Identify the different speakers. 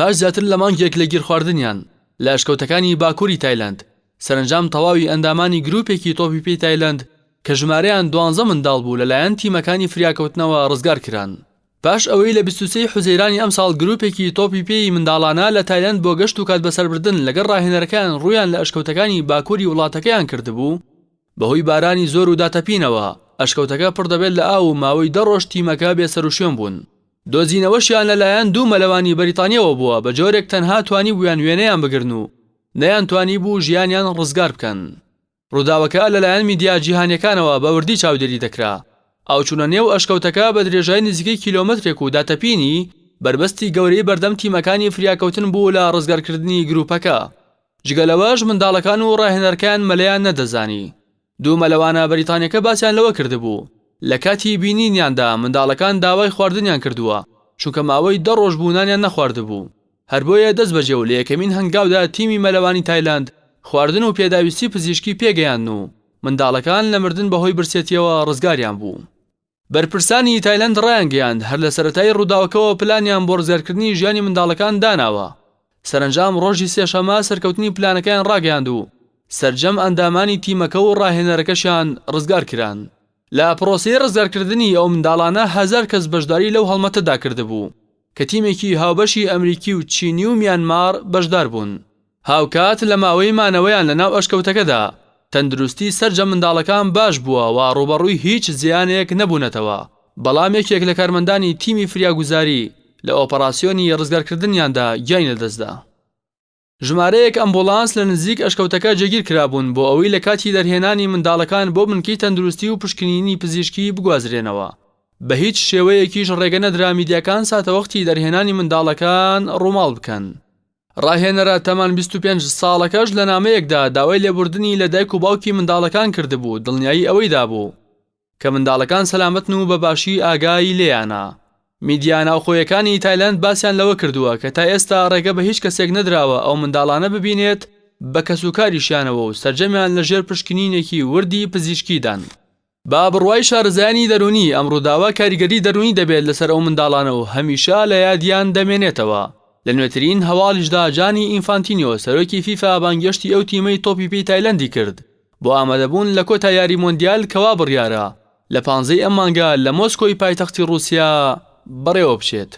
Speaker 1: پاش زیاتر لە مانگێک لە گیرخواردنیان لە ئەشکەوتەکانی باکووری تایلەند، سەرەنجام تەواوی ئەندامانی گرووپێکی تۆپی پێی تایلەند کە ژمارەیان دوانزە منداڵ بوو لەلایەن تیمەکانی فریاکەوتنەوە ڕزگار کران. پاش ئەوەی لە 23 حوزەیرانی ئەمساڵ گرووپێکی تۆپی پێی منداڵانە لە تایلەند بۆ گەشت و کات بەسەربردن لەگەڵ ڕاهێنەرەکەیان ڕوویان لە ئەشکەوتەکانی باکووری وڵاتەکەیان کردبوو، بەهۆی بارانی زۆر و داتەپینەوە، ئەشکەوتەکە پڕ دەبێت لە ئاو و ماوەی دە ڕۆژ تیمەکە بێسەروشوێن بوون. دۆزینەوەشیان لەلایەن دوو مەلەوانی بەریتانییەوە بووە، بە جۆرێک تەنها توانیبوویان وێنەیان بگرن و نەیانتوانیبوو ژیانیان ڕزگار بکەن. ڕووداوەکە لەلایەن میدیا جیهانییەکانەوە بە وردی چاودێری دەکرا. ئاو چوونە نێو ئەشکەوتەکە بە درێژای نزیکەی کیلۆمەترێک و داتەپینی، بەربەستی گەورەی بەردەم تیمەکانی فریاکەوتن بوو لە ڕزگارکردنی گرووپەکە. جگە لەوەش منداڵەکان و ڕاهێنەرەکەیان مەلەیان نەدەزانی. دوو مەلەوانە بەریتانیەکە باسیان لەوە کردبوو، لە کاتی بینینیاندا منداڵەکان داوای خواردنیان کردووە، چونکە ماوەی دە ڕۆژ بوو نانیان نەخواردبوو. هەر بۆیە دەستبەجێ و لە یەکەمین هەنگاودا تیمی مەلەوانی تایلەند خواردن و پێداویستی پزیشکی پێگەیاندن و منداڵەکان لە مردن بەهۆی برسێتیەوە ڕزگاریان بوو. بەرپرسانی تایلەند ڕایانگەیاند، هەر لە سەرەتای ڕووداوەکەوە پلانیان بۆ ڕزگارکردنی ژیانی منداڵەکان داناوە. سەرەنجام ڕۆژی سێشەممە سەرکەوتنی پلانەکەیان ڕاگەیاند و سەرجەم ئەندامانی تیمەکە و ڕاهێنەرەکەشیان ڕزگارکران. لە پرۆسەی ڕزگارکردنی ئەو منداڵانە هەزار کەس بەشداری لەو هەڵمەتەدا کردبوو، کە تیمێکی هاوبەشی ئەمریکی و چینی و میانمار بەشداربوون. هاوکات لە ماوەی مانەوەیان لەناو ئەشکەوتەکەدا، تەندروستی سەرجەم منداڵەکان باش بووە و ڕووبەڕووی هیچ زیانێک نەبوونەتەوە، بەڵام یەکێک لە کارمەندانی تیمی فریاگوزاری لە ئۆپەراسیۆنی ڕزگارکردنیاندا گیانی لەدەستدا. ژمارەیەک ئەمبوڵانس لە نزیک ئەشکەوتەکە جێگیر کرابوون بۆ ئەوەی لە کاتی دەرهێنانی منداڵەکان بۆ بنکەی تەندروستی و پشکنینی پزیشکی بگوازرێنەوە. بە هیچ شێوەیەکیش ڕێگە نەدرا میدیاکان ساتەوەختی دەرهێنانی منداڵەکان ڕووماڵ بکەن. ڕاهێنەرە تەمەن 25 ساڵەکەش لە نامەیەکدا داوای لێبوردنی لە دایک و باوکی منداڵەکان کردبوو، دڵنیایی ئەوەی دابوو کە منداڵەکان سەلامەتن و بە باشی ئاگای لێیانە. میدیا ناوخۆیەکانی تایلەند باسیان لەوە کردووە کە تا ئێستا ڕێگە بە هیچ کەسێک نەدراوە ئەو منداڵانە ببینێت بە کەسوکاریشیانەوە و سەرجەمیان لەژێر پشکنینێکی وردی پزیشکیدان. بە بڕوای شارەزایانی دەروونی، ئەم ڕووداوە کاریگەری دەروونی دەبێت لەسەر ئەو منداڵانە و هەمیشە لە یادیان دەمێنێتەوە. لە نوێترین هەواڵیشدا جانی ئینفانتینیۆ سەرۆکی فیفا بانگێشتی ئەو تیمەی تۆپی پێی تایلەندی کرد بۆ ئامادەبوون لە کۆتا یاری مۆندیال کە وا بڕیارە لە پانزەی ئەم مانگە لە مۆسکۆی پایتەختی ڕووسیا بەڕێوەبچێت.